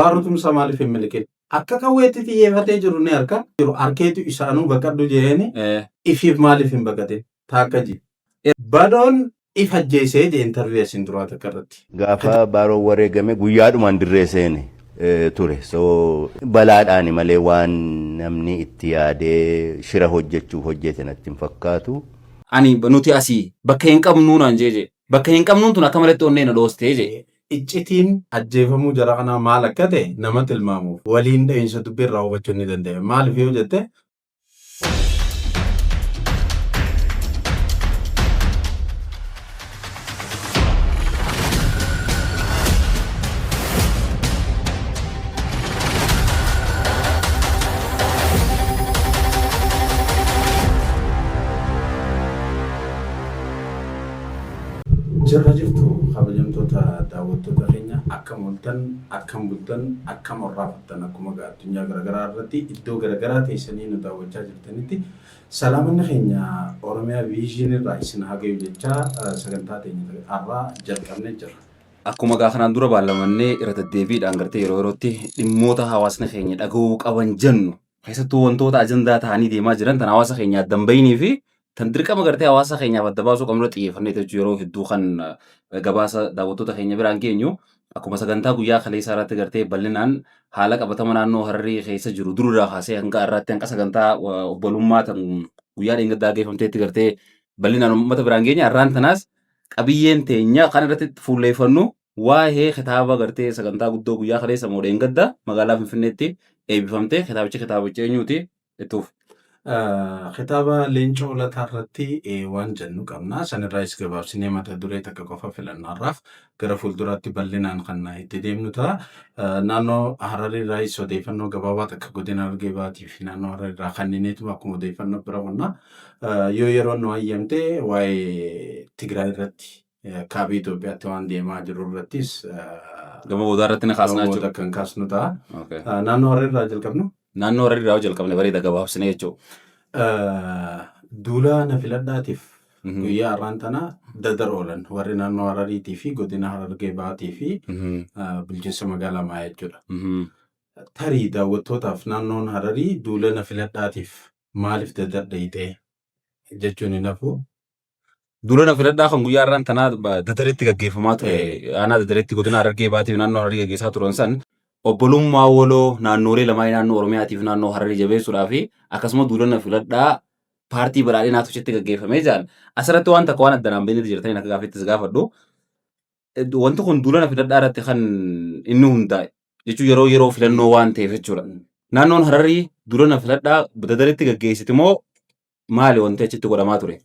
Baaroo Tumsaa maaliif hin miliqin? Akka qawweetti xiyyeeffatee jiru ni arka. Jiru arkeetu isaanuu baqadhu jeeni ifiif maaliif hin baqatin? Taakka ji. Badoon if ajjeesee je interview asin duraa takka irratti. Gaafa Baaroon wareegame guyyaadhumaan dirree seene ture. So balaadhaani malee waan namni itti yaadee shira hojjechuuf hojjete natti hin fakkaatu. Ani nuti asii bakka hin qabnuu naan jee jee. Bakka hin qabnuun tun akka malatti onnee na dhoostee jee. Iccitiin ajjeefamuu jara kanaa maal akka ta'e nama tilmaamuuf waliin dha'iinsa dubbii irraa hubachuun ni danda'ama. Maaliif yoo jette, Jirra jirtu kabajamtoota daawwattoota keenya, akkam ooltan, akkam bultan, akkam orraafattan? Akkuma egaa addunyaa garaagaraa irratti iddoo garaagaraa teessanii nu daawwachaa jirtanitti, salaamanni keenya Oromiyaa Viizhiin irraa isin haa gayu jechaa sagantaa teenya har'aa jalqabnee jirra. Akkuma egaa kanaan dura baallamannee irra deddeebiidhaan gartee yeroo yerootti dhimmoota hawaasni keenya dhaga'uu qaban jennu, keessattuu wantoota ajandaa ta'anii deemaa jiran tan hawaasa keenya adda hin bahinii fi tan dirqama gartee hawaasa keenyaaf adda baasuu qabnu irratti xiyyeeffannee jechuun yeroo hedduu kan gabaasa daawwattoota keenya biraan geenyu. Akkuma sagantaa guyyaa kaleessaa irratti gartee bal'inaan haala qabatama naannoo Hararii keessa jiru durirraa kaasee hanga har'aatti, hanga sagantaa obbolummaa tan guyyaa dheengaddaa geeffamteetti gartee bal'inaan uummata biraan geenye, har'aan tanaas qabiyyeen teenya kan irratti fuulleeffannu waa'ee kitaaba gartee sagantaa guddoo guyyaa kaleessa moo dheengadda magaalaa Finfinneetti eebbifamte. Kitaabichi kitaabicha eenyuuti? Itti fufi. Kitaaba Leencoo Lataa irratti waan jennu qabna. Sanirraayis gabaabsinee mata duree takka qofa filannaarraaf gara fuulduraatti bal'inaan kan itti deemnu ta'a. Naannoo Harariirraayis odeeffannoo gabaabaa takka godina Harargee Bahaatii fi naannoo Harariirraa kanniineetuma akkuma odeeffannoo bira qonna. Yoo yeroon nu hayyamte waa'ee Tigraay irratti, kaaba Itoophiyaatti waan deemaa jiru irrattis gama boodaa irratti ni kaasnaa gama booda jechuudha. kan kaasnu ta'a. Okay. Naannoo Harariirraa jalqabnu. Naannoo Harariirraa yoo jalqabne bareeda, gabaabsinee jechuudha. Duula na filadhaatiif guyyaa har'aan tana Dadar oolan warri naannoo Harariitii fi godina Harargee Bahaatii fi bulchiinsa magaalaa Maayaa jechuudha. Tarii daawwattootaaf naannoon Hararii duula na filadhaatiif maaliif Dadar dhayxee jechuun hin hafu. Duula na filadhaa kan guyyaa har'aan tanaa Dadaritti gaggeeffamaa ture. Aanaa Dadaritti, godina Harargee Bahaatiif naannoo Hararii gaggeessaa turan san, obbolummaa waloo naannoolee lamaanii, naannoo Oromiyaatiif naannoo Hararii jabeessuudhaa fi akkasuma duula na filadhaa paartii badhaadhinaatu achitti gaggeeffamee jaan. Asirratti waan takka waan adda naan beeknetti jirtaniin akka gaaffiittis gaafadhu. Wanti kun duula na filadhaa irratti kan inni hundaa'e jechuun yeroo yeroo filannoo waan ta'eef jechuudha. Naannoon Hararii duula na filadhaa Dadaritti gaggeessiti moo maali wanti achitti godhamaa ture?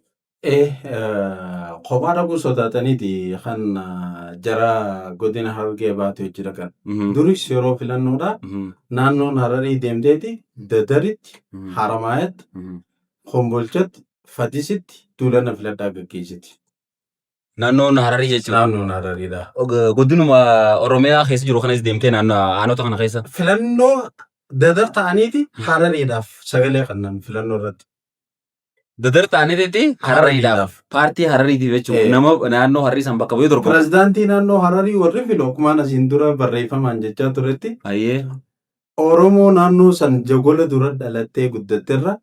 Kophaa dhaquu sodaataniiti kan jara godina Harargee Bahaatti hojii dhaqan. Duris yeroo filannoodha naannoon Hararii deemteeti Dadaritti, Haramaayaatti, Kombolchatti, Fadisitti duula na filadhaa gaggeessiti. Naannoon Hararii jechuudha. Naannoon Harariidha. Godinuma Oromiyaa keessa jiru kanas deemtee naannoo aanota kana keessa. Filannoo Dadar ta'aniiti Harariidhaaf sagalee kennan filannoo irratti. Dadar ta'aniiti Harariidhaaf. Paartii Harariitiif jechuudha. Nama naannoo Hararii san bakka bu'ee dorgomu. Pirezidaantii naannoo Hararii warri filu akkumaan asiin dura barreeffamaan jechaa turetti Oromoo naannoo san Jagola dura dhalattee guddatterra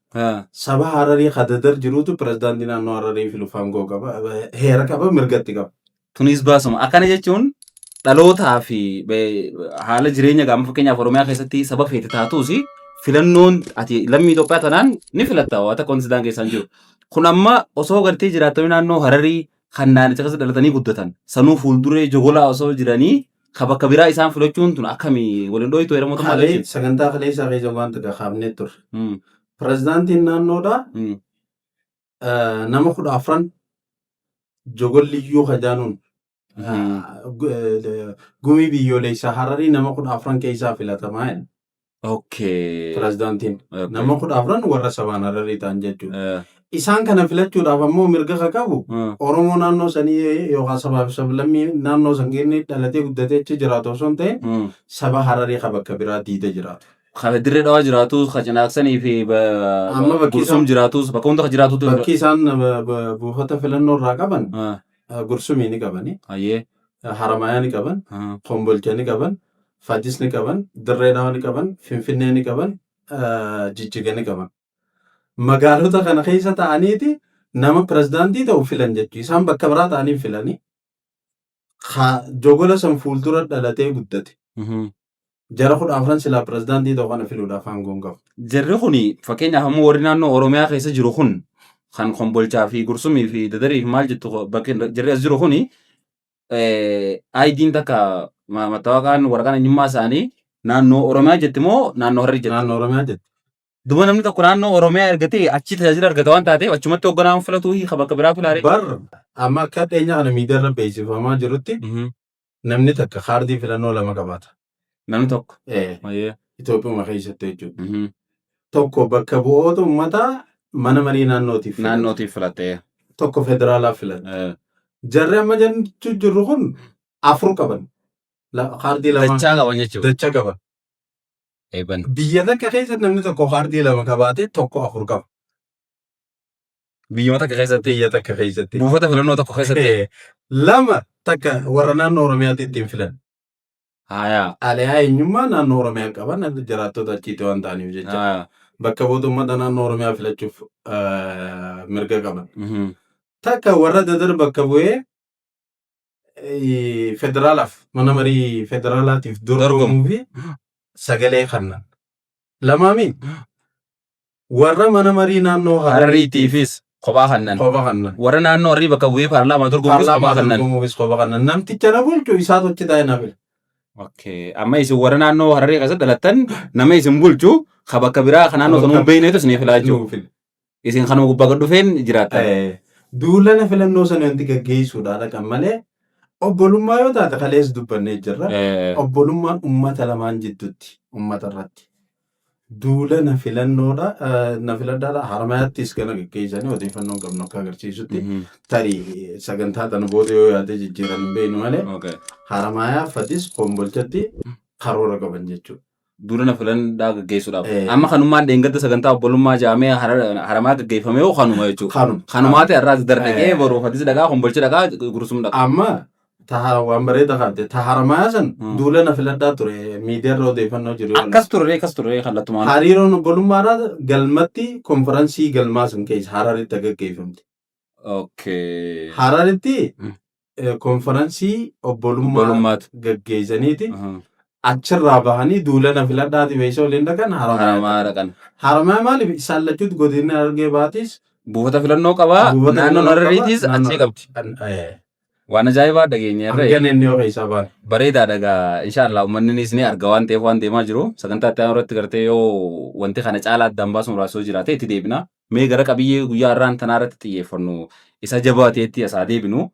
saba Hararii ka Dadar jiruutu pirezidaantii naannoo Hararii filuuf aangoo qaba, heera qaba, mirgatti qaba. Tunis baasuma. Akkana jechuun dhalootaa fi haala jireenya gaama fakkeenyaaf Oromiyaa keessatti saba feete taatus filannoon ati lammii Itoophiyaa tanaan ni filatta, waa takka wanti sidaan keessaan jiru. Kun amma osoo gartee jiraattonni naannoo Hararii kan naannicha keessa dhalatanii guddatan sanuu fuulduree Jogolaa osoo jiranii ka bakka biraa isaan filachuun tun akkamii waliin dhooytu heera mootummaa Kalee jechuudha. Sagantaa kaleessaa keessa waan takka kaafnee turre. Pirezidaantiin naannoodhaa nama 14 Jogolliyyuu Kajaanuun gumii biyyoolessaa Hararii nama 14 keessaa filatamaa jedha. Pirezidaantiin nama 14 warra sabaan Hararii ta'an jechuudha. Isaan kana filachuudhaaf ammoo mirga ka qabu Oromoo naannoo sanii yookaan sabaa fi sablammii naannoo san keessa dhalatee guddatee achi jiraatu osoo hin ta'in saba Hararii ka bakka biraa diida jiraatu. Ka Dirree Dhawaa jiraatus, ka Cinaaksanii fi Amma bakki Gursum isaan jiraatus, bakka hunda ka jiraatutu. Bakki isaan buufata filannoo irraa qaban Gursumii ni qabani, Haramaayaa ni qaban, Kombolcha ni qaban, Fadis ni qaban, Dirree Dhawaa ni qaban, Finfinnee ni qaban, Jijjiga ni qaban. Magaalota kana keessa ta'aniiti nama pirezidaantii ta'u filan jechuudha. Isaan bakka biraa ta'anii filanii jogola san fuuldura dhalatee guddate. Jara 14 silaa pirezidaantii ta'u kana filuudhaaf aangoo hin qabu. Jarri kun fakkeenyaaf ammoo warri naannoo Oromiyaa keessa jiru kun kan Kombolchaa fi Gursumii fi Dadarii fi maal jettu bakki jarri as jiru kuni ID'n takka mattaawaqaan waraqaan eenyummaa isaanii naannoo Oromiyaa jetti moo naannoo Hararii jetti? Naannoo Oromiyaa jetti. Duba namni tokko naannoo Oromiyaa erga ta'e achi tajaajila argata waan taateef achumatti hoogganaa filatuu hiika bakka biraa filaaree. Bar amma akka dhiyeenya kana miidiyaa irra beeksifamaa jirutti namni takka kaardii filannoo lama qabaata. Namni tokko. Eh, Itoophiyaa keessatti jechuudha. Tokko bakka bu'oota uummataa mana marii naannootiif filata. Naannootiif filattee. Tokko federaalaaf filata. Jarri amma jechuu jirru kun afur qaban. Kaardii lama Dachaa qaban jechuudha. Dachaa qaban. Eeban. Biyya takka keessa namni tokko kaardii lama qabaate tokko afur qaba. Biyyuma takka keessatti. Biyya takka keessatti. Buufata filannoo tokko keessatti. Lama takka warra naannoo Oromiyaatti ittiin filan. Haaya. Xalayaa eenyummaa naannoo Oromiyaa qaban jiraattota achiitti waan ta'aniif jecha. Haaya. Bakka bu'oota uummata naannoo Oromiyaa filachuuf mirga qaban. Takka warra dadar bakka bu'ee federaalaaf mana marii federaalaatiif dorgomuu fi sagalee kennan. Lamaami warra mana marii naannoo Harariitiifis kophaa kannan. Kophaa kannan. Warra naannoo Hararii bakka bu'ee paarlaamaa dorgomuufis kophaa Paarlaamaa kannan. dorgomuufis kophaa kannan. Namticha na bulchu isaatu achi taa'ee na fila. Okay. Amma isin warra naannoo Hararii keessatti dhalattan nama isin bulchu ka bakka biraa ka naannoo sanuu hin beeknetu isinii filaa jechuudha. Nuu fila. Isin kanuma gubbaa gad dhufeen jiraattan. Duula na filannoo sana wanti gaggeessuudhaa dhaqan malee obbolummaa yoo taate kalees dubbannee jirra. Obbolummaan ummata lamaan jidduutti ummata irratti. Duula na filannoodha na filadhaadha Haramayaattis gana gaggeessanii odeeffannoon qabnu akka agarsiisutti tarii sagantaa tana booda yoo yaadee jijjiiran hin beeknu malee Haramayaa Fadis Kombolchatti karoora qaban jechuudha. Duula na filadhaa gaggeessuudhaaf. Amma kanummaan dheengadda sagantaa obbolummaa jaamee Haramayaa gaggeeffame yoo kanuma jechuudha. Kanuma. Kanumaa ta'e har'aas dar dhaqee boruu Fadis dhaqaa Kombolcha dhaqaa Gursum dhaqa. Amma Taha waan bareeda kaafte. Ta Haramayaa san duula na filadhaa ture miidiyaa irra odeeffannoo jiru. yoo Akkas turre akkas turre kallattumaan. Hariiroon obbolummaadhaa galmatti konferansii galmaa san keessa Hararitti gaggeeffamte. Hararitti konferansii obbolummaa Obbolummaatu. gaggeessaniiti achirraa bahanii duula na filadhaati beeksisa waliin dhaqan Haramayaa. Haramayaa dhaqan. Haramayaa maaliif isaan lachuutti godina Harargee baatis Buufata filannoo qabaa. Buufata Naannoon filannoo qaba. Harariitis achii qabdi. Waan ajaa'ibaa dhageenya irra. Hanga inni yoo keessaa baane. Bareedaadha egaa inshaallah uummanninis ni arga waan ta'eef waan deemaa jiru. Sagantaa itti aanu irratti gartee yoo wanti kana caalaa addaan baasuun muraasa jiraate itti deebina. Mee gara qabiyyee guyyaa har'aan tanaa irratti xiyyeeffannu isa jabaa ta'etti as haa deebinu.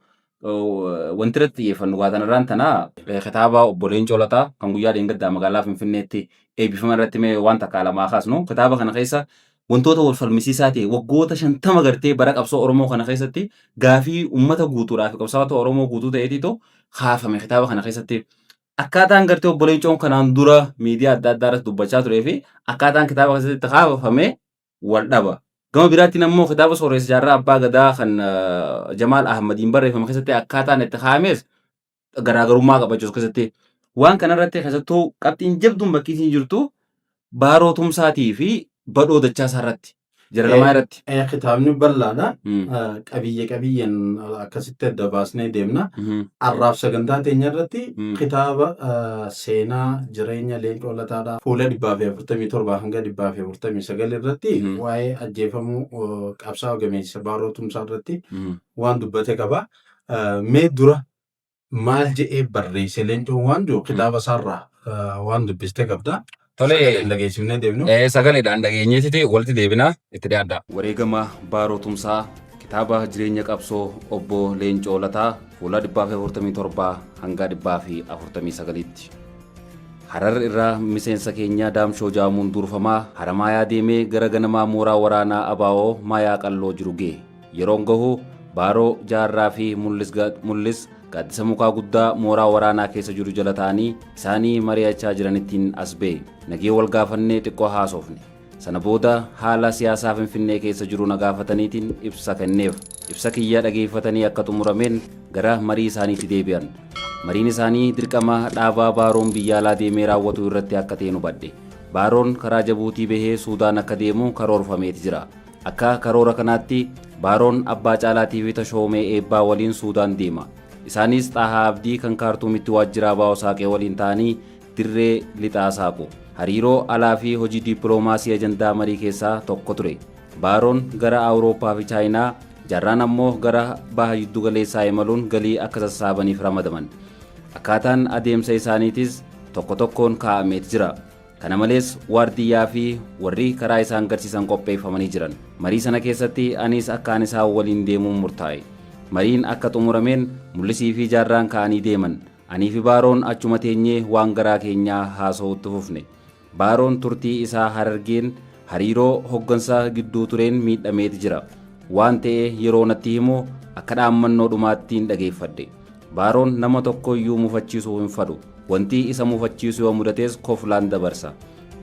Wanti irratti xiyyeeffannu gaa tanarraan tanaa kitaaba obbo Leencoo Lataa kan guyyaa dheengaddaa magaalaa Finfinneetti eebbifame irratti mee waan takkaa lamaa kaasnu. Kitaaba kana keessa wantoota wal falmisiisaa ta'e waggoota 50 gartee bara qabsoo Oromoo kana keessatti gaafii uummata guutuudhaa fi qabsaa'ota Oromoo guutuu ta'eetiitu kaafame kitaaba kana keessatti. Akkaataan gartee obbo Leencoon kanaan dura miidiyaa adda addaa irratti dubbachaa turee fi akkaataan kitaaba keessatti itti kaafame wal dhaba. Gama biraattiin ammoo kitaaba Sooressa Jaarraa Abbaa Gadaa kan Jamaal Ahmadiin barreeffame keessatti akkaataan itti kaa'ames garaagarummaa qaba jechuudha keessatti. Waan kanarratti keessattuu qabxiin jabduun bakki isiin jirtu Baaroo Tumsaatii fi Badhoo Dachaasaa irratti. Jara lamaa irratti. Kitaabni bal'aadha. Qabiyyee qabiyyeen akkasitti adda baasnee deemna. Arraaf sagantaa teenya irratti kitaaba seenaa jireenya Leencoo Lataadhaa fuula 147 hanga 149 irratti waa'ee ajjeefamuu qabsaa'aa gameessa Baaroo Tumsaa irratti waan dubbate qaba. Mee dura maal jedhee barreesse Leencoon waan jiru kitaaba isaarraa waan dubbiste qabda. Tolee. Sagaleen dhageessifnee deemnu. Sagaleedhaan dhageenyeetiti walitti deebina itti dhiyaadha. Wareegama Baaroo Tumsaa kitaaba jireenya qabsoo obbo Leencoo Lataa fuula 147 hanga 149tti. Harar irraa miseensa keenya Daamshoo Jaamuun durfamaa Haramaayaa deemee gara ganamaa mooraa waraanaa ABO Maayaa Qalloo jiru ga'e. Yeroon gahu Baaroo, Jaarraa fi Mullis Mullis gaaddisa mukaa guddaa mooraa waraanaa keessa jiru jala ta'anii isaanii mari'achaa jiranittiin as ba'e. Nagee wal gaafannee xiqqoo haasofne. Sana booda haala siyaasaa Finfinnee keessa jiru na gaafataniitiin ibsa kenneef. Ibsa kiyya dhageeffatanii akka xumurameen gara marii isaaniitti deebi'an. Mariin isaanii dirqama dhaabaa Baaroon biyya alaa deemee raawwatu irratti akka ta'e hubadhe. Baaroon karaa Jabuutii bahee Suudaan akka deemu karoorfameeti jira. Akka karoora kanaatti Baaroon Abbaa Caalaatii fi Tashoomee Eebbaa waliin Suudaan deema. Isaanis Xaahaa Abdii kan Kaartuumitti waajjira ABO saaqee waliin ta'anii dirree lixaa saaqu. Hariiroo alaa fi hojii dippiloomaasii ajandaa marii keessaa tokko ture. Baaroon gara Awurooppaa fi Chaayinaa, Jaarraan ammoo gara baha jiddugaleessaa imaluun galii akka sassaabaniif ramadaman. Akkaataan adeemsa isaaniitis tokko tokkoon kaa'ameet jira. Kana malees waardiyyaa fi warri karaa isaan garsiisan qopheeffamanii jiran. Marii sana keessatti anis akkaan isaan waliin deemuun murtaa'e. Mariin akka xumurameen Mul'isii fi Jaarraan ka'anii deeman. Anii fi Baaroon achuma teenyee waan garaa keenyaa haasa'uutti fufne. Baaroon turtii isaa Harargeen hariiroo hoggansa gidduu tureen miidhameeti jira. Waan ta'e yeroo natti himu akka dhaammannoo dhumaattiin dhageeffadhe. Baaroon nama tokko iyyuu mufachiisuu hin fadhu. Wanti isa mufachiisu yoo mudates koflaan dabarsa.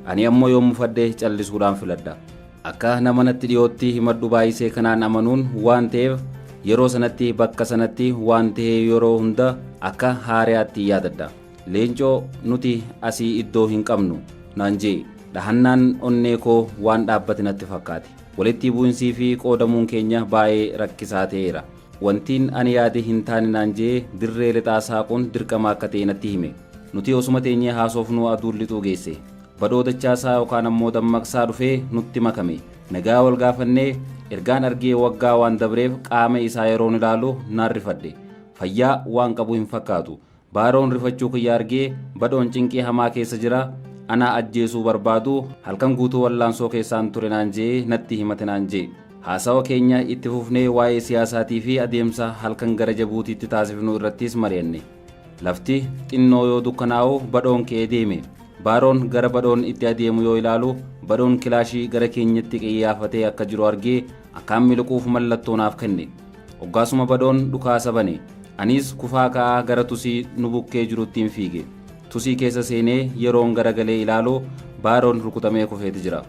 Ani ammoo yoon mufadhe callisuudhaan filadha. Akka nama natti dhiyootti himadhu baay'isee kanaan amanuun waan ta'eef yeroo sanatti bakka sanatti waan ta'e yeroo hunda akka haariyaatti yaadadha. Leencoo nuti asii iddoo hin qabnu naan jee dhahannaan onnee koo waan dhaabbate natti fakkaate. Walitti bu'insii fi qoodamuun keenya baay'ee rakkisaa ta'eera. Wantiin ani yaade hin taane naan jee dirree lixaa saaquun dirqama akka ta'e natti hime. Nuti osuma teenyee haasofnuu aduun lixuu geesse. Badhoo Dachaasaa yookaan ammoo Dammaqsaa dhufee nutti makame. Nagaa wal gaafannee ergaan argee waggaa waan dabreef qaama isaa yeroon ilaalu naan rifadhe. Fayyaa waan qabu hin fakkaatu. Baaroon rifachuu kiyya argee Badhoon cinqii hamaa keessa jira, ana ajjeesuu barbaadu, halkan guutuu wallaansoo keessaan ture naan je'ee natti himate naan je'e. Haasawa keenya itti fufnee waa'ee siyaasaatii fi adeemsa halkan gara Jabuutiitti taasifnu irrattis mari'anne. Lafti xinnoo yoo dukkanaa'u Badhoon ka'ee deeme. Baaroon gara Badhoon itti adeemu yoo ilaalu Badhoon kilaashii gara keenyatti qiyyaafatee akka jiru argee akkaan miliquuf mallattoo naaf kenne. Oggaasuma Badhoon dhukaasa bane. Anis kufaa ka'aa gara tusii nu bukkee jiruttiin fiige. Tusii keessa seenee yeroon garagalee ilaalu Baaroon rukutamee kufeeti jira.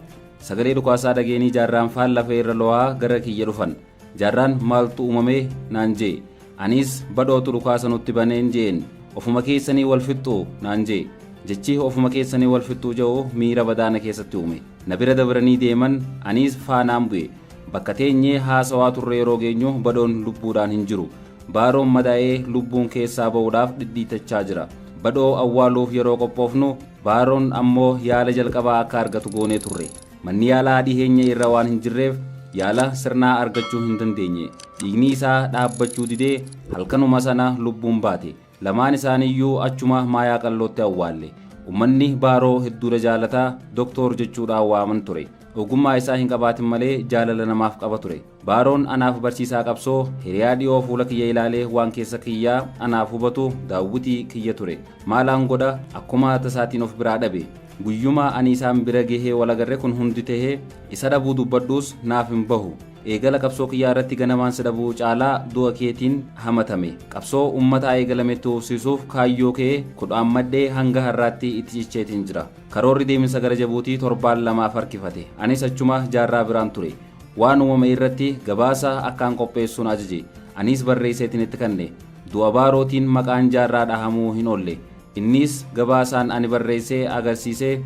Sagalee dhukaasaa dhageenii Jaarraan faan lafee irra lo'aa gara kiyya dhufan. Jaarraan maaltu uumame naan jee. Anis Badhootu dhukaasa nutti baneen je'een. Ofuma keessanii wal fixxu naan jee. Jechi ofuma keessanii wal fixxuu je'u miira badaa na keessatti uume. Na bira dabranii deeman anis faanaan bu'e. Bakka teenyee haasawaa turre yeroo geenyu Badhoon lubbuudhaan hin jiru. Baaroon madaa'ee lubbuun keessaa ba'uudhaaf dhidhiittachaa jira. Badhoo awwaaluuf yeroo qophoofnu Baaroon ammoo yaala jalqabaa akka argatu goonee turre. Manni yaalaa dhiheenya irra waan hin jirreef yaala sirnaa argachuu hin dandeenye. Dhiigni isaa dhaabbachuu didee halkanuma sana lubbuun baate. Lamaan isaaniiyyuu achuma Maayaa Qallootti awwaalle. Ummanni Baaroo hedduudha jaalata, Doktoor jechuudhaan waaman ture. Ogummaa isaa hin qabaatin malee jaalala namaaf qaba ture. Baaroon anaaf barsiisaa qabsoo, hiriyaa dhiyoo fuula kiyya ilaalee waan keessa kiyyaa anaaf hubatu, daawwitii kiyya ture. Maalaan godha akkuma tasaatiin of biraa dhabe. Guyyuma ani isaan bira gahee wal agarre kun hundi tahe isa dhabuu dubbadhuus naaf hin bahu. Eegala qabsoo kiyyaa irratti ganamaan si dhabuu caalaa du'a keetiin hamatame. Qabsoo ummataa eegalame itti fufsiisuuf kaayyoo kee kudhaammadhee hanga har'aatti itti cicheetiin jira. Karoorri deeminsa gara Jabuutii torbaan lamaaf harkifate. Anis achuma Jaarraa biraan ture. Waan uumame irratti gabaasa akkaan qopheessu na ajaje. Aniis barreesseetiin itti kanne. Du'a Baarootiin maqaan Jaarraa dhahamuu hin oolle. Inniis gabaasaan ani barreesse agarsiisee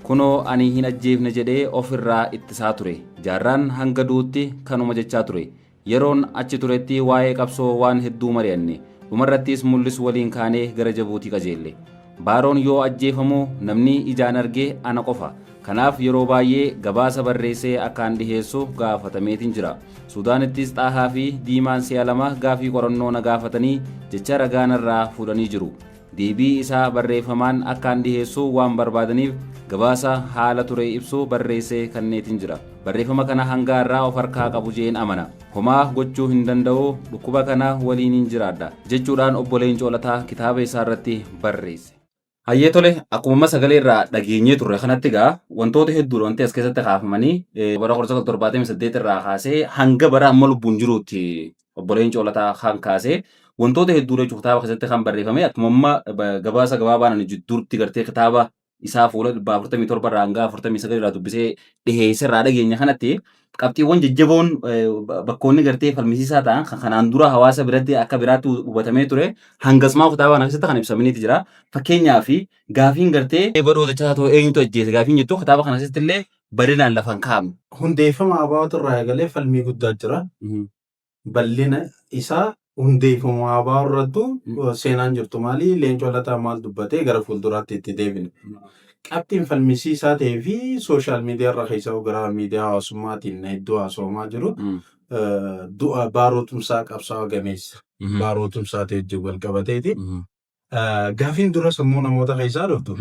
Kunoo ani hin ajjeefne jedhee of irraa ittisaa ture. Jaarraan hanga du'utti kanuma jechaa ture. Yeroon achi turetti waa'ee qabsoo waan hedduu mari'anne. Dhumarrattis Mul'is waliin kaanee gara Jabuutii qajeelle. Baaroon yoo ajjeefamu namni ijaan arge ana qofa. Kanaaf yeroo baay'ee gabaasa barreessee akkaan dhiheessu gaafatameetiin jira. Suudaanittis Xaahaa fi Diimaan si'a lama gaafii qorannoo na gaafatanii jecha ragaa narraa fuudhanii jiru. Deebii isaa barreeffamaan akkaan dhiheessu waan barbaadaniif gabaasa haala ture ibsu barreessee kanneetiin jira. Barreeffama kana hanga har'aa of harkaa qabu je'een amana. Homaa gochuu hin danda'u, dhukkuba kana waliinin jiraadha, jechuudhaan Obbo Leencoo Lataa kitaaba isaa irratti barreesse. Hayyee tole, akkuma amma sagalee irraa dhageenyee turre kanatti egaa wantoota hedduudha wanti as keessatti kaafamanii bara 1978 irraa kaasee hanga bara amma lubbuun jiruutti Obbo Leencoo Lataa kan kaasee wantoota hedduudha jechuudha kitaaba keessatti kan barreeffame akkuma amma gabaasa gabaabaan ani jidduutti gartee kitaaba isaa fuula 447 irraa hanga 49 irraa dubbisee dhiheesse irraa dhageenya kanatti qabxiiwwan jajjaboon bakkoonni gartee falmisiisaa ta'an kan kanaan dura hawaasa biratti akka biraatti hubatamee ture hangasmaa kitaaba kana keessatti kan ibsamaniiti jira. Fakkeenyaaf gaafiin gartee badhoo dachaa ta'u eenyutu ajjeese gaafiin jettu kitaaba kana keessatti illee bal'inaan lafa hin kaa'amne. Hundeeffama ABO irraa eegalee falmii guddaa jira. Bal'ina isaa hundeeffama ABO irrattu seenaan jirtu maali? Leencoo Lataa maal dubbatee gara fuulduraatti itti deebina. Qabxiin falmisiisaa ta'ee fi social media irra keessaa gara miidiyaa hawaasummaatiin hedduu haasawamaa jiru du'a Baaroo Tumsaa qabsaa'aa gameessa. Baaroo Tumsaa ta'e wajjin wal qabateeti. Gaafiin dura sammuu namoota keessaa dhuftu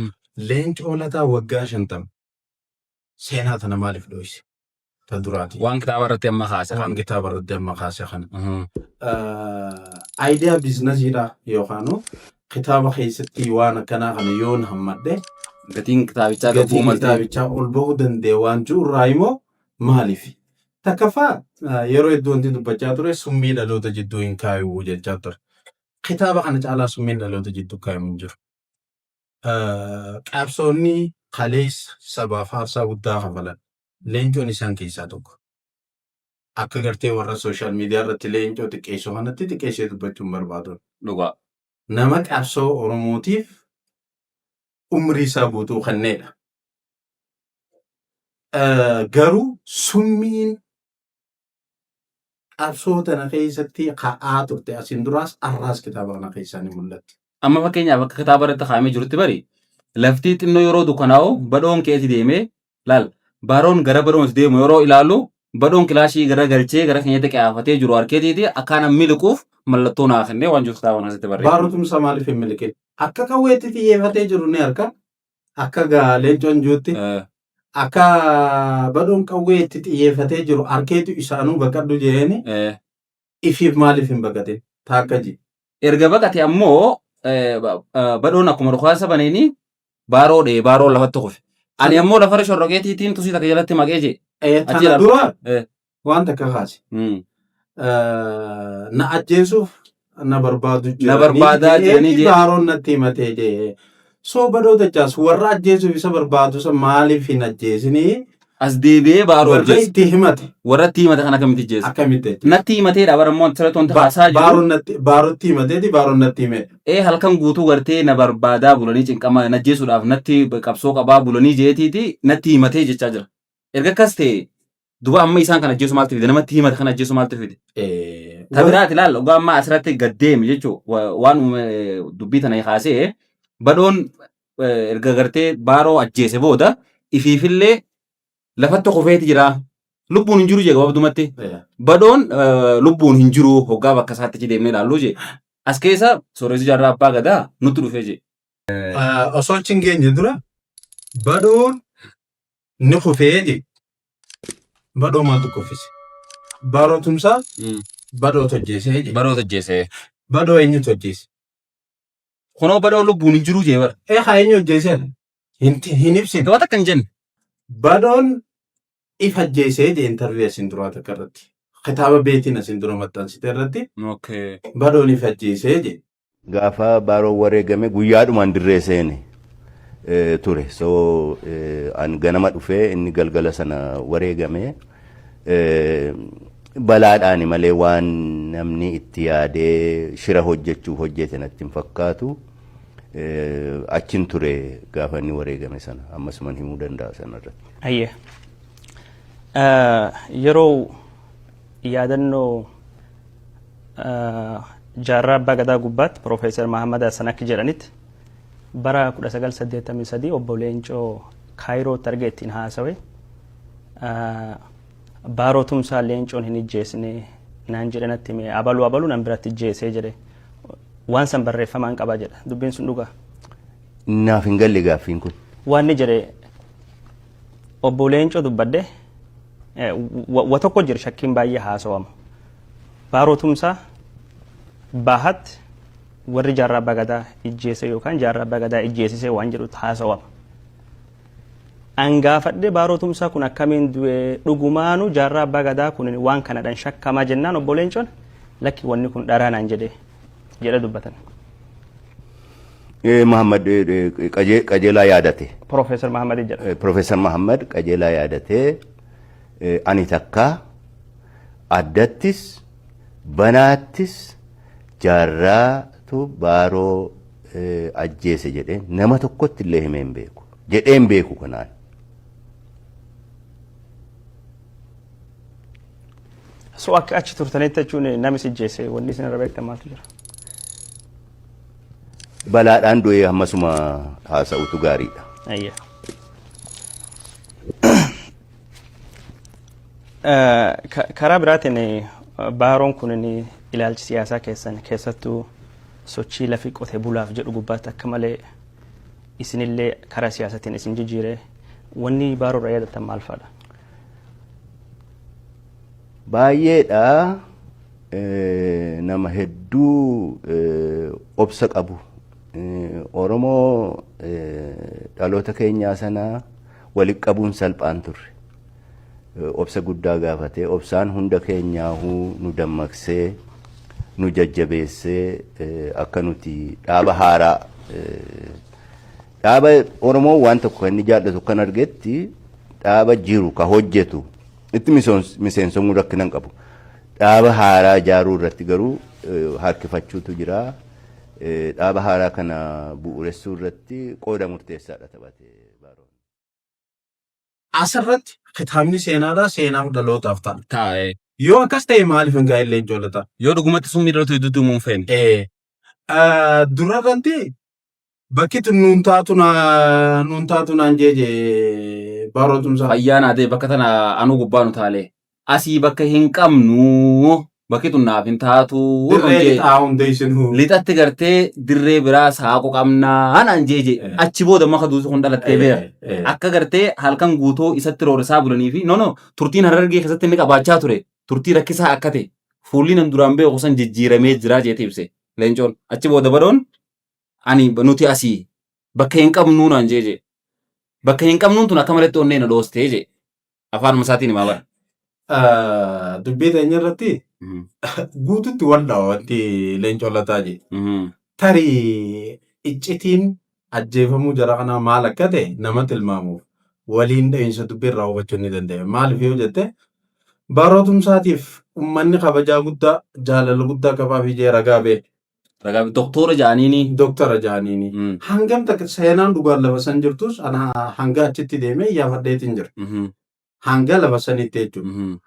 Leencoo Lataa waggaa 50 seenaa tana maaliif dho'ise? Ta duraati. Waan kitaaba irratti amma kaase Waan kitaaba irratti amma kaase kana. Idea businessiidha yookaan kitaaba keessatti waan akkanaa kana yoon hammadhe Gatiin kitaabichaa gabbuu gatiin maltee. Kitaabichaa ol bahuu danda'e waan jiru irraa immoo maaliif? Takkaffaa, yeroo hedduu wanti dubbachaa ture summii dhaloota jidduu hin kaayuu jechaa ture. Kitaaba kana caalaa summiin dhaloota jidduu kaayamu hin jiru. Qabsoonni kaleessa sabaaf aarsaa guddaa kafalan Leencoon isaan keessaa tokko. Akka gartee warra social media irratti Leencoo xiqqeessuu kanatti xiqqeessee dubbachuu hin barbaadu. Nama qabsoo Oromootiif umrii isaa guutuu kenneedha. Garuu summiin qabsoo tana keessatti ka'aa turte asiin duraas arraas kitaaba kana keessaa ni mul'atti. Amma fakkeenyaaf akka kitaaba irratti kaa'amee jirutti bari lafti xinnoo yeroo dukkanaa'u badhoon keessa deemee laal baroon gara badhoon itti deemu yeroo ilaalu badhoon kilaashii gara galchee gara keenyatti qiyaafatee jiru harkeetiiti akkaan miliquuf mallattoo naa kennee waan jiru kitaaba kana keessatti barreeffame. Baaroo Tumsaa maaliif hin miliqin? Akka qawweetti xiyyeeffatee jiru ni arga. Akka gaa Leencoon jirutti akka badhoon qawwee itti xiyyeeffatee jiru harkeetu isaanuu baqadhu jeeni ifiif maaliif hin baqatin? Taakka ji. Erga baqate ammoo badhoon akkuma dhukaasa baneeni baaroo dhee baaroo lafatti kufe. Ani ammoo lafarra shorroqeetiitiin tusii takka jalatti maqee jee. Tana Achi dura waan takka kaase. Na ajjeesuuf na barbaadu Na barbaadaa jiranii jee. Baaroon natti himatee jee. So badhoo dachaas warra ajjeesuuf isa barbaadu san maaliif hin ajjeesinii? As deebi'ee baaroo Warra ajjeese. itti himate Warra itti himate kan akkamitti ajjeese? Akkamitti ajjeese? Natti himateedha bara immoo asirratti wanti haasaa jiru. Baaroon natti baarootti himateeti baaroon natti hime. Ee, halkan guutuu gartee na barbaadaa bulanii cinqama na ajjeesuudhaaf natti qabsoo qabaa bulanii jeetiiti natti himatee jechaa jira. Erga akkas ta'e duba amma isaan kan ajjeesu maaltu fide? Namatti himate kan ajjeesu maaltu fide? Ta biraati ilaal dhugaa amma asirratti gad deemi jechuun waan dubbii tana kaasee badhoon erga gartee baaroo ajjeese booda ifiifillee lafatti kufeeti jira. Lubbuun hin jiru jee gabaabdumatti. Badhoon lubbuun hin jiru hoggaa bakka isaatti achi deemnee ilaallu jee. As keessa sooressi jaarraa abbaa gadaa nutti dhufee jee. Osoo achi hin geenye dura badhoon ni kufee jee. Badhoo maaltu kuffise? Baaroo Tumsaa badhootu ajjeesee jee. Badhootu ajjeese. Badhoo eenyutu ajjeese? Kunoo badhoo lubbuun hin jiru jee bara. Ee, haa eenyu ajjeesee? Hin ibsine. Gabaa takka hin jenne. Badhoon if ajjeesee jee interview asiin duraa takka irratti. Kitaaba beetiin asiin dura maxxansite irratti badhoon if ajjeesee jee. Gaafa Baaroon wareegame guyyaadhumaan dirree seene ture. So an ganama dhufee inni galgala sana wareegame balaadhaani malee waan namni itti yaadee shira hojjechuuf hojjete natti hin fakkaatu. Achin ture gaafa inni wareegame sana ammasuman himuu danda'a sanarratti. Ayyee. Yeroo yaadannoo jaarraa abbaa gadaa gubbaatti Piroofeesar Mahammad Hassan akka jedhanitti bara 1983 obbo Leencoo Kaayirootti argee ittiin haasawe Baaroo Tumsaa Leencoon hin ijjeesne naan jedhe natti hime, abaluu abaluu nan biratti ijjeesee jedhe, waan san barreeffamaan qaba jedha, dubbiin sun dhugaa. Naaf hin galle gaaffiin kun. Waan ni jedhe obbo Leencoo dubbadde wa tokko jira shakkiin baay'ee haasawama. Baaroo Tumsaa baahatti warri jaarraa abbaa gadaa ijjeese yookaan jaarraa abbaa gadaa ijjeesisee waan jedhutti haasawama. An gaafadhe Baaroo Tumsaa kun akkamiin du'e, dhugumaanuu jaarraa abbaa gadaa kun waan kanadhaan shakkamaa jennaan obbo Leencoon lakki wanni kun dharaa naan jedhe jedha dubbatan. Mahammad Qajeelaa yaadate. Profeesar Mahammad jedha. Profeesar Mahammad Qajeelaa yaadatee, ani takkaa addattis banaattis Jaarraatu Baaroo ajjeese jedhee nama tokkotti illee himee hin beeku. Jedhee hin beeku kanaan. So akka achi turtanitti jechuun namni si ajjeese wanni isin irra beektan maaltu jira? Balaadhaan du'ee hammasuma haasa'utu gaariidha. Ayya. Karaa biraatiin Baaroon kun ilaalchi siyaasaa keessan, keessattuu sochii lafi qote bulaaf jedhu gubbaatti akka malee isinillee karaa siyaasatiin isin jijjiire, wanni Baaroo irraa yaadattan maal fa'aadha? Baay'eedha. Nama hedduu obsa qabu. Oromoo dhaloota keenyaa sana walitti qabuun salphaan turre. Obsa guddaa gaafatee, obsaan hunda keenyaahuu nu dammaqsee, nu jajjabeessee, akka nuti dhaaba haaraa, dhaaba Oromoo waan tokko kan inni jaallatu kan argetti, dhaaba jiru ka hojjetu itti miseensomuu rakkina hin qabu. Dhaaba haaraa ijaaruu irratti garuu harkifachuutu jira. Dhaaba haaraa kana bu'uuressuu irratti qooda murteessaadha taphate Baaroon. Asirratti kitaabni seenaadhaa seenaaf dhalootaaf ta'a. Taa'ee. Yoo akkas ta'e maaliif hin gaa'in Leencoo Lataa? Yoo dhugumatti summii dhaloota hedduutti uumuu hin feene. Dura irratti bakki tun nuun taatu nuun taatu naan jeeje Baaroo Tumsaa. Fayyaa naa ta'e bakka tana anuu gubbaa nu taalee. Asii bakka hin qabnu, bakki tun naaf hin taatu. Dirree lixaa hundeessinu. Lixatti gartee dirree biraa saaqu qabnaa naan jeeje. Achi booda maka duusu kun dhalattee beeka. Akka gartee halkan guutuu isatti roorrisaa bulanii fi no turtiin Harargee keessatti inni qabaachaa ture turtii rakkisaa akka ta'e, fuulli nan duraan beeku san jijjiiramee jira jeete ibse Leencoon. Achi booda Badoon ani nuti asii bakka hin qabnuu naan jeeje. Bakka hin qabnuun tun akka maletti onnee na dhoostee jee. Afaanuma isaatiin himaa bara. Dubbii teenya irratti guututti wal dhawa wanti Leencoo Lataa jedhe. Tarii iccitiin ajjeefamuu jara kanaa maal akka ta'e nama tilmaamuuf waliin dha'iinsa dubbii irraa hubachuun ni danda'ama. Maaliif yoo jette, Baaroo Tumsaatiif uummanni kabajaa guddaa, jaalala guddaa qabaaf ijee ragaa ba'e. Ragaa doktora ja'aniini. Doktara ja'aniini. Hangam takka seenaan dhugaan lafa san jirtus ana hanga achitti deemee iyyaafadheetiin jira. Hanga lafa sanitti jechuudha.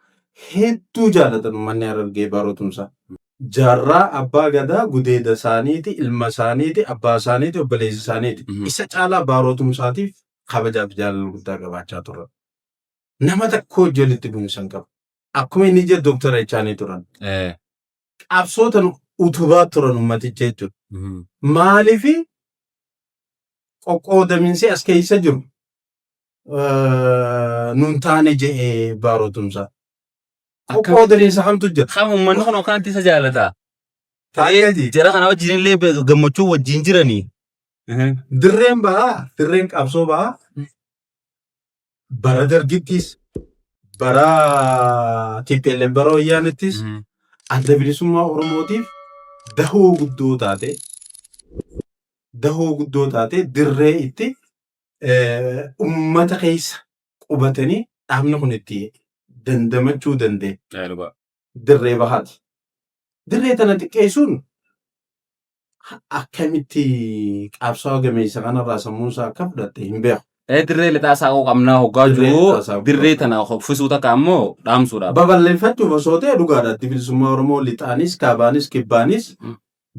Hedduu jaalatan uummanni Harargee Baaroo Tumsaa. Jaarraa Abbaa Gadaa gudeeda isaaniiti, ilma isaaniiti, abbaa isaaniiti, obboleessa isaaniiti. Isa caalaa Baaroo Tumsaatiif kabajaa fi jaalala guddaa qabaachaa turan. Nama takka hojii walitti bu'insa hin qabu. Akkuma inni jedhu doktara jechaanii turan. Qabsootan utubaa turan ummaticha jechuudha. Maaliif qoqqoodaminsi as keessa jiru nun taane jedhee Baaroo Tumsaa. Qoqqoodaminsa kamtu jira? Kam uummanni kun akkanatti isa jaalata. Taa'ee Jara kana wajjin illee gammachuu wajjin jiranii. Dirreen bahaa, dirreen qabsoo bahaa bara Dargittis, bara TPLF, bara Wayyaanittis Adda Bilisummaa Oromootiif dahoo guddoo taate, dirree itti ummata keessa qubatanii dhaabni kun itti dandamachuu danda'e dirree bahaati. Dirree tana xiqqeessuun akkamitti qabsaa'aa gameessa kanarraa sammuun isaa akka fudhatte hin beeku. Dirree lixaa saaquu qabnaa hoggaa Dirree jiru lixaa saaquu dirree qabna. tana hoffisuu takka ammoo dhaamsuudhaaf. Babal'iffachuuf osoo ta'e dhugaadha. Addi Bilisummaa Oromoo lixaanis, kaabaanis, kibbaanis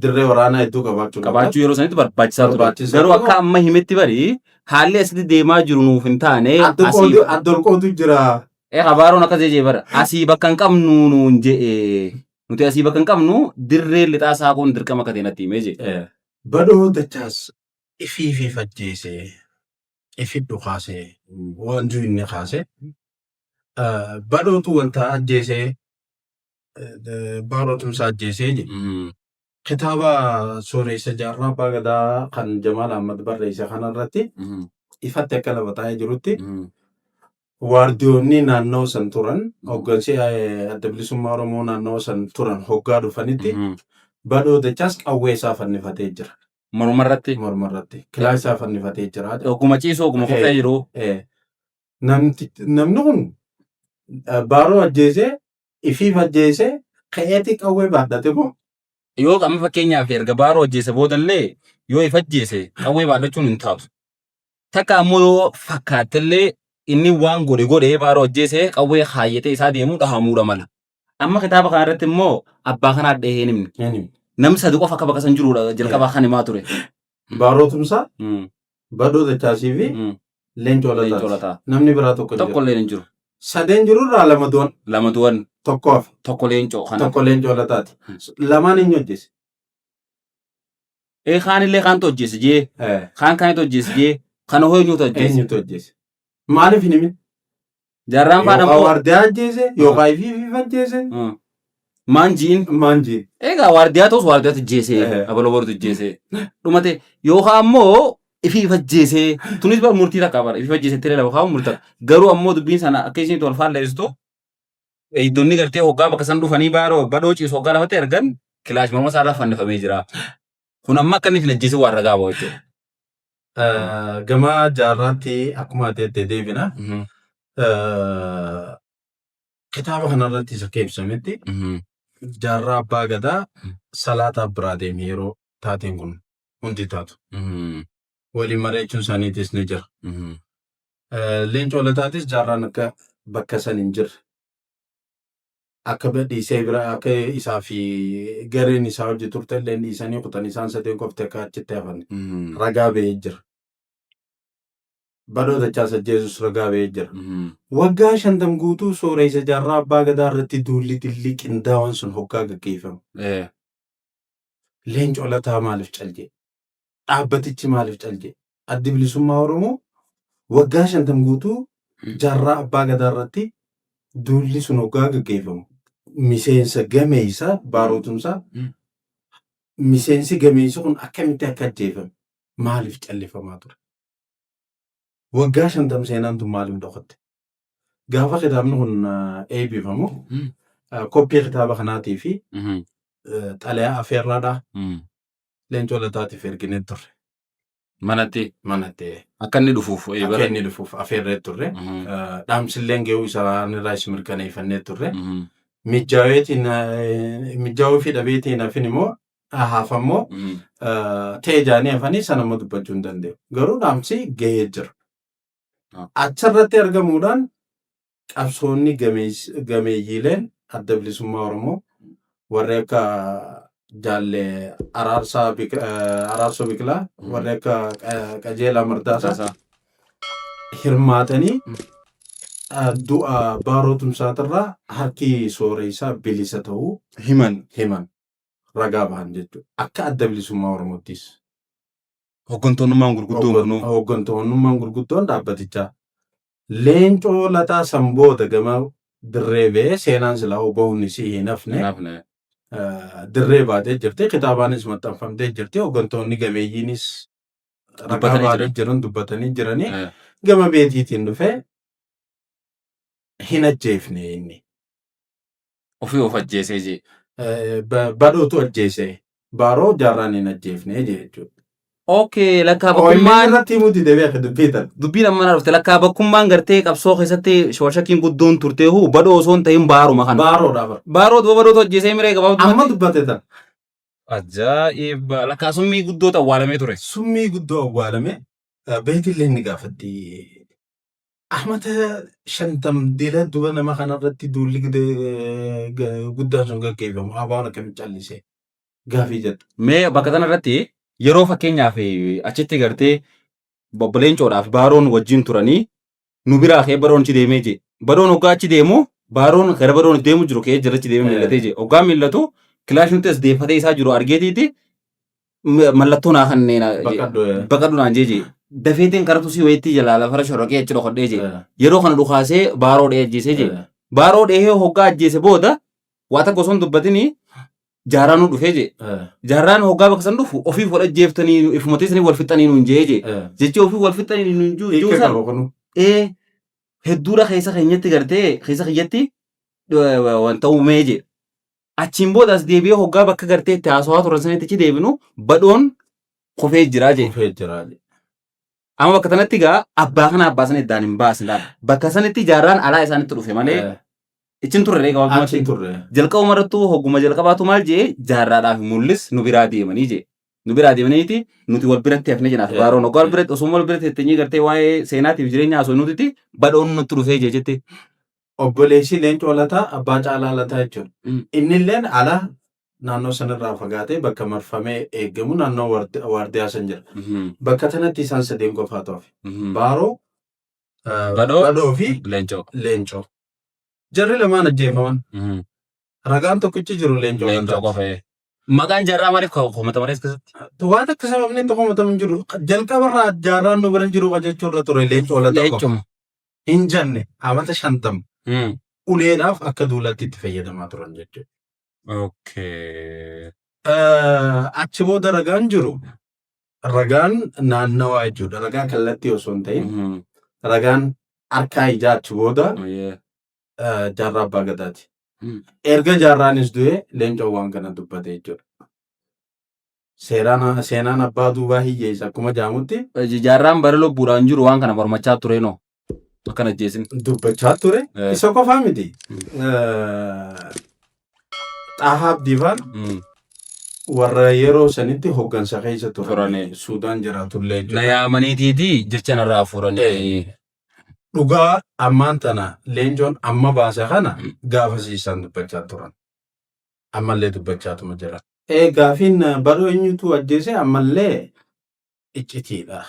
dirree waraanaa hedduu qabaachuu qaba. Qabaachuu yeroo sanitti barbaachisaa ture. Barbaachisaa Garuu ture. akka amma himetti bari haalli asitti deemaa jiru nuuf hin taane Adda asii qoodu adda ol qoodu jira. Habaaroon akkas jee bara asii bakka hin qabnu nuun je'e, nuti asii bakka hin qabnu, dirree lixaa saaquun dirqama akka ta'e natti himee jee. Badhoo Dachaas ifiifiif ajjeese, ifi dhukaase waan jiru inni kaase. Badhootu wanta ajjeese, Baaroo Tumsaa ajjeesee jedhe. Kitaaba Sooressa Jaarraa Abbaa Gadaa kan Jamaal Ahmad barreesse kanarratti ifatti akka lafa taa'ee jirutti, waardiyoonni naannoo san turan, hooggansi Adda Bilisummaa Oromoo naannoo san turan hoggaa dhufanitti Badhoo Dachaas qawwee isaa fannifatee jira. Morma irratti. Morma irratti. Kilaash isaa fannifatee jira. Oguma ciisu oguma kufee jiru. Namni kun Baaroo ajjeesee ifiif ajjeesee ka'eeti qawwee baadhate moo? Yoo amma fakkeenyaaf erga Baaroo ajjeese boodallee yoo if ajjeese qawwee baadhachuun hin taatu. Takka ammoo yoo fakkaattellee inni waan godhe godhee Baaroo ajjeese qawwee kaayyatee isaa deemuu dhahamuudha mala. Amma kitaaba kana irratti immoo abbaa kanaa dhahee hin himne. Hin himne. Namni sadi qofa akka bakka san jiruudha jalqabaa kan himaa ture. Baaroo Tumsaa, Badhoo Dachaasii fi Leencoo Leencoo Lataati. Lataa. Namni biraa tokko hin Tokko jiru. illee hin jiru. Sadeen jirurraa lama du'an. Lama du'an. Tokko hafe. Tokko Leencoo kana. Tokko Leencoo Lataati. Lamaan eenyu ajjeese? Ee kaan illee kaantu ajjeese jee. Kaan kaanitu ajjeese jee. Kana hoo eenyutu ajjeese? Eenyutu ajjeese? Maaliif hin himin? Jaarraan faana Yookaan immoo. waardiyaa ajjeese, yookaan ifii ifiif ajjeese. Maan jiin. Maan jiin. Egaa waardiyaa ta'us waardiyaatu ajjeese. Abaloo borutu ajjeese. Dhumate yookaan ammoo ifiif ajjeese. Tunis bar murtii takka bara ifiif ajjeese tiree lafa kaa'u murtii takka. Garuu ammoo dubbiin sana akka isheen wal faalleessitu eegdonni gartee hoggaa bakka san dhufanii baaroo badhoo ciisu hoggaa lafatti argan kilaash morma isaa irraa fannifamee jira. Kun amma akka inni hin ajjeesin waan ragaa bahu jechuudha. Gama jaarraatti akkuma ati jette deebina. Kitaaba kanarrattis akka ibsametti jaarraa abbaa gadaa salaataaf biraa deeme yeroo taateen kun hundi taatu. Waliin mari'achuun isaaniitis ni jira. Leencoo Lataatis jaarraan akka bakka san hin jirre akka dhiisee bira akka isaa fi gareen isaa hojii turte illee dhiisanii kutan isaan sadeen qofti akka achitti hafan ragaa ba'ee jira. Badhoo Dachaas ajjeesus ragaa ba'ee jira. Waggaa 50 guutuu sooreysa jaarraa abbaa gadaa irratti duulli dillii qindaawaan sun hoggaa gaggeeffamu. Leencoo Lataa maaliif cal jedhe? Dhaabbatichi maaliif cal jedhe? Addi Bilisummaa Oromoo waggaa 50 guutuu jaarraa abbaa gadaa irratti duulli sun hoggaa gaggeeffamu miseensa gameessa Baaroo Tumsaa miseensi gameessi kun akkamitti akka ajjeefame maaliif callifamaa ture? Waggaa 50 seenaan tun maaliif dhokatte? Gaafa kitaabni kun eebbifamu koppii kitaaba kanaatii fi xalayaa afeerraadhaa Leencoo Lataatiif erginee turre. Manatti. Manatti. Akka inni dhufuuf. Akka inni dhufuuf afeerree turre. Dhaamsilleen gahuu isaanirraa is mirkaneeffannee turre. Mijjaaweetiin mijjaawuu fi dhabeetiin hafin immoo hafammoo ta'e jaanii hafanii sana immoo dubbachuu hin danda'u. Garuu dhaamsi gahee jira. Achirratti argamuudhaan qabsoonni gameeyyiileen Adda Bilisummaa Oromoo warri akka Jaalle Araarsaa Araarsoo Biqilaa warri akka Qajeelaa Mardaasaa hirmaatanii du'a Baaroo Tumsaatirraa harki sooreessaa bilisa ta'uu himan. Himan ragaa bahan jechuudha. Akka Adda Bilisummaa Oromoottis. Hooggantoonnummaan gurguddoon kunuu. Hooggantoonnummaan gurguddoon dhaabbatichaa. Leencoo Lataa san booda gama dirree ba'ee seenaan silaa bahuun isii hin hafne. Hin hafne. Dirree baatee jirti. Kitaabaanis maxxanfamtee jirti. Hooggantoonni gameeyyiinis ragaa Dubbatanii baatee jiran. jiran dubbatanii jiranii. Gama beetiitiin dhufee hin ajjeefne inni. Ofii of ajjeesee jee. Badhootu ajjeese. Baaroo jaarraan hin ajjeefne jee jechuudha. Okay, lakkaa OMN bakkummaan irratti himuu dide beeka dubbii tana. Dubbiin amma na dhufte lakkaa bakkummaan gartee qabsoo keessatti shawashakkiin guddoon turteehu badhoo osoo hin ta'in baaruma kana. Baaroodha bara. Baaroo duba badhootu ajjeesee miree gabaabdumatti. Amma dubbate tana. Ajaa'iba! Lakkaa summii guddootu awwaalamee ture. Summii guddoo awwaalame beetillee ni gaafatti. Amata 50 dila duba nama kanarratti duulli guddaan sun gaggeeffamu ABOn akkamitti callisee gaafii jettu. Mee bakka tana irratti yeroo fakkeenyaaf achitti gartee obbo Leencoodhaaf Baaroon wajjin turanii nu biraa ka'ee Baroon achi deemee jee. Baroon hoggaa achi deemu Baaroon gara Baroon deemu jiru ka'ee jala achi deemee mil'atee jee. Hoggaa mil'atu kilaash nutti as deeffatee isaa jiru argeetiiti mallattoo naa kanneen Baqadhu. Baqadhu naan jee jee. Dafeetiin kara tusii wayiitti jalaa lafara shorroqee achi dhokodhee jee. Yeroo kana dhukaasee Baaroo dhahee ajjeesee jee. Baaroo dhahee hoggaa ajjeese booda waa takka osoo hin dubbatini jaarraa nu dhufee jee. Jaarraan hoggaa bakka san dhufu ofiif wal ajjeeftanii ifuma teessanii wal fixxanii nuun jee jee. Jechi ofiif wal fixxanii nuun juu Hiika san qaba kunu. Ee hedduudha keessa keenyatti gartee keessa kiyyatti wanta uumee jee. Achiin booda as deebi'ee hoggaa bakka gartee itti haasawaa turan sanitti achi deebinu badhoon Kufee jiraa jee. Kufee jiraa jee. Amma bakka tanatti gaa abbaa kana abbaa sana iddaan hin baasne laala. Bakka sanitti jaarraan alaa isaanitti dhufe malee ichin turre Achi gabaabumatti. hin turre. Jalqabuma irrattuu hogguma jalqabaatu maal jee jaarraadhaaf mul'is nu biraa deemanii jee. Nu biraa deemaniiti nuti wal biratti hafne jennaaf baaroon hoggaa wal biratti osoo wal biratti teenyee gartee waa'ee seenaatiif jireenya haasoo nutitti badhoon nutti dhufee jee jette. Obboleessi Leencoo Lataa abbaa Caalaa Lataa jechuudha. Innilleen ala naannoo sanarraa fagaatee bakka marfamee eegamu naannoo waardiyaa san jira. Bakka tanatti isaan sadeen qofaatu hafe. Baaroo, Badhoo. Badhoo fi Leencoo. Leencoo. Jarri lamaan ajjeefaman. Ragaan tokkichi jiru Leencoo Leencoo Lataati. qofa. Maqaan jaarraa maaliif komata malee as keessatti? Waan akka sababni itti komatamu hin jiru. Jalqabarraa jaarraan nu bira hin jiru jechuu irra ture Leencoo Lataa qofa. Leencuma. Hin jenne amata 50 uleedhaaf akka duulaatti itti fayyadamaa turan jechuudha. Okay. Achi booda ragaan jiru ragaan naannawaa jechuudha. Ragaa kallattii osoo hin ta'in ragaan harkaa ijaa achi booda jaarraa abbaa gadaati. Erga jaarraanis du'ee Leencoon waan kana dubbate jechuudha. Seeraan seenaan abbaa duubaa hiyyeessa akkuma jaamutti. Jaarraan bara lubbuudhaan jiru waan kana mormachaa ture noo. Akkana ajjeesin. Dubbachaa ture. Isa qofaa miti. Xaahaa Abdiifaan warra yeroo sanitti hoggansa keessa turan. Turani. Suudaan jiraatullee Na jechuudha. yaamaniitiiti jecha narraa fuuranii. Dhugaa ammaan tana Leencoon amma baase kana gaafasiisaan dubbachaa turan. Ammallee dubbachaatuma jiran. Ee gaafiin baroo eenyutu ajjeese ammallee iccitiidha.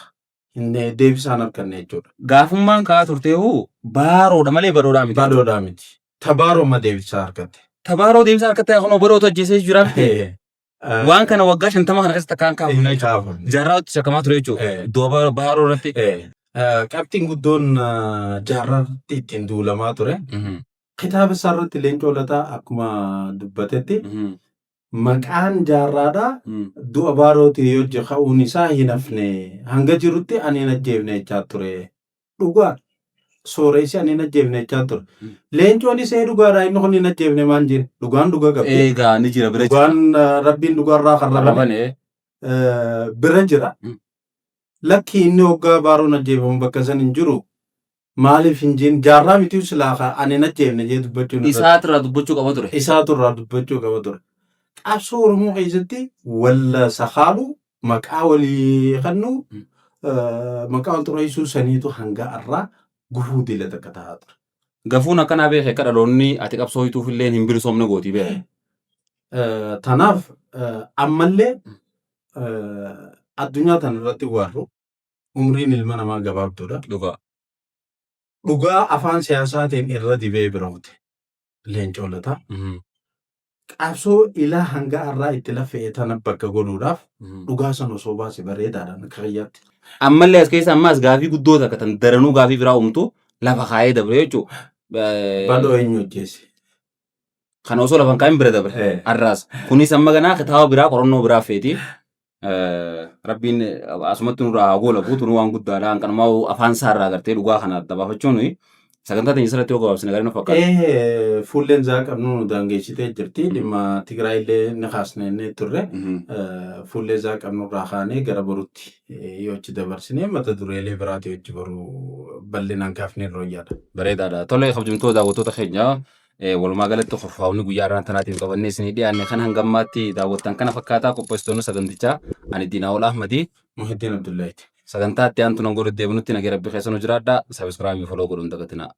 Hin deebisaan arganne jechuudha. Gaafummaan ka'aa turteehu baaroodha malee baroodhaa miti. Baroodhaa miti. Ta baaroo amma deebisaa argatte. Ta baaroo deebisaa argatte kunoo barootu ajjeesee jira miti. Waan kana waggaa 50 kana keessatti akkaan kaafamne jechuudha. Kaafamne. Jaarraa itti shakkamaa ture jechuudha. Iddoo baaroo irratti. Qabxiin guddoon jaarraatti ittiin duulamaa ture. Kitaaba isaa irratti Leencoo Lataa akkuma dubbatetti maqaan jaarraadhaa du'a baarootii yoo ka'uun isaa hin hafne hanga jirutti ani hin ajjeefne jechaa ture. Dhugaa sooressi ani hin ajjeefne jechaa ture. Leencoonis ee dhugaadha inni kun hin ajjeefne maan jeen dhugaan dhuga qabdi. Eegaa ni jira bira jira. Dhugaan rabbiin dhugaarraa kan rabane Rabane. bira jira. Lakki inni hoggaa baaroon ajjeefamu bakka san hin jiru. Maaliif hin jeen jaarraa miti silaa ka ani hin ajjeefne jee dubbachuun irratti. Isaatu irraa dubbachuu qaba ture. Isaatu irraa dubbachuu qaba ture. Qabsoo Oromoo keessatti wal sakaalu maqaa walii kennu maqaa wal xureessuu saniitu hanga har'aa gufuu dila takka ta'aa ture. Gafuun akkanaa beeke akka dhaloonni ati qabsoo hituuf illee hin bilisoomne gootii beeke. Tanaaf ammallee addunyaa tana irratti waarru umriin ilma namaa gabaabduudha. Dhugaa. Dhugaa afaan siyaasaatiin irra dibee bira kute. Leencoo Lataa. Qabsoo ilaa hanga har'aa itti lafe'e tana bakka godhuudhaaf dhugaa sana osoo baase bareedaadha akka kiyyaatti. Ammallee as keessa ammaas gaafii guddoo takka tan daranuu gaafii biraa uumtu lafa kaayee dabre jechuudha. Bal'oo eenyu ajjeese? Kana osoo lafa hin kaayin bira dabre. Har'aas. Kunis amma ganaa kitaaba biraa qorannoo biraa feeti. Rabbiin asumatti nurraa haa goolabu tunuu waan guddaadha. Hanqanumaa afaan isaarraa gartee dhugaa kana adda baafachuun sagantaa teenya sirratti yoo gabaabsine gaarii nu fakkaata. Fuulleen zaa qabnu nu daangeessitee jirti. Dhimma Tigraay illee ni kaasne inni turre. Fuullee zaa qabnu irraa kaanee gara borutti yoo achi dabarsine mata dureelee biraati hojii boruu bal'inaan kaafnee irra wayyaadha. Bareedaadha. Tole kabajamtoota daawwattoota keenya walumaa galatti kurfaa'onni guyyaa har'aan tanaatiif qabannee isinii dhiyaanne kan hanga ammaatti daawwattan kana fakkaataa qopheessitoonni sagantichaa ani Diinaa'ol Ahmadi. Muhiddin Abdullahiiti. Sagantaa itti aantu nan godhu deebinutti nagee rabbi keessa nu jiraadha. Subscribe follow godhuun dagatinaa.